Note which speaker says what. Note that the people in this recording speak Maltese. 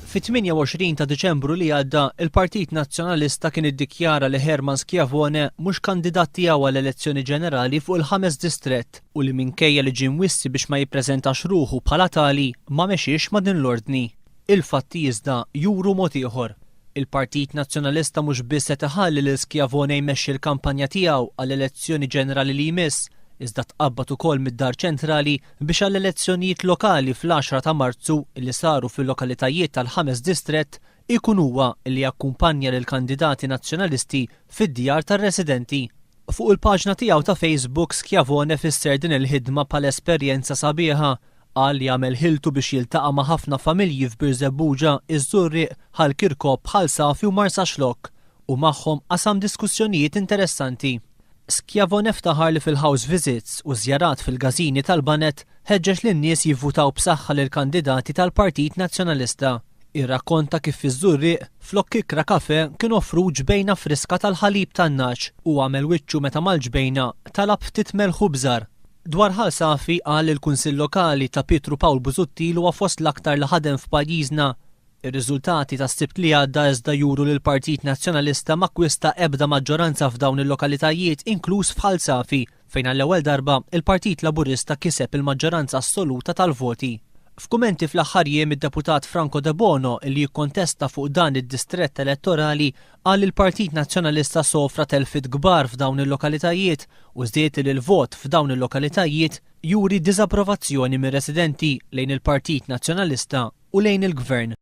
Speaker 1: Fit-28 ta' Diċembru li għadda, il-Partit Nazzjonalista kien iddikjara li Herman Schiavone mhux kandidat tiegħu għall-elezzjoni ġenerali fuq il-ħames distrett u li minkejja li ġie mwissi biex ma jippreżentax ruħu bħala tali, ma mexiex ma' din l-ordni. Il-fatti iżda juru mod ieħor. Il-Partit Nazzjonalista mhux biss qed iħalli lil Schiavone jmexxi l-kampanja tiegħu għall-elezzjoni ġenerali li jmiss, iżda tqabbad ukoll mid-Dar Ċentrali biex għall-elezzjonijiet lokali fl-għaxra ta' Marzu li saru fil-lokalitajiet tal-ħames distrett ikun huwa li jakkumpanja lill-kandidati Nazzjonalisti fid-djar tar-residenti. Fuq il-paġna tiegħu ta' Facebook Schiavone fisser din il-ħidma bħala esperjenza sabiħa. Qal li għamel ħiltu biex jiltaqa' ma' ħafna familji f'Birżebbuġa, iż-Żurrieq, Ħal Kirkop, Ħal Safi u Marsaxlokk u magħhom qasam diskussjonijiet interessanti. Schiavone ftaħar li fil-house visits u żjarat fil-każini tal-baned ħeġġeġ lin-nies jivvutaw b'saħħa lill-kandidati tal-Partit Nazzjonalista. Irrakkonta kif fiż-Żurrieq, flok kikkra kafè kien offrut ġbejna friska tal-ħalib tan-nagħaġ u għamel wiċċu meta mal-ġbejna talab ftit melħ u bżar. Dwar Ħal Safi qal li l-Kunsill Lokali ta' Pietru Pawl Busuttil huwa fost l-aktar li ħadem f'pajjiżna. Ir-riżultati tas-Sibt li għadda iżda juru li l-Partit Nazzjonalista m'akkwista ebda maġġoranza f'dawn il-lokalitajiet inkluż f'Ħal Safi fejn għall-ewwel darba il-Partit Laburista kiseb il-maġġoranza assoluta tal-voti. F'kumenti fl-aħħar jiem id-Deputat Franco Debono li jikkontesta fuq dan id-distrett elettorali qal li l-Partit Nazzjonalista sofra telfiet kbar f'dawn il-lokalitajiet u żied li l-vot f'dawn il-lokalitajiet juri diżapprovazzjoni mir-residenti lejn il-Partit Nazzjonalista u lejn il-Gvern.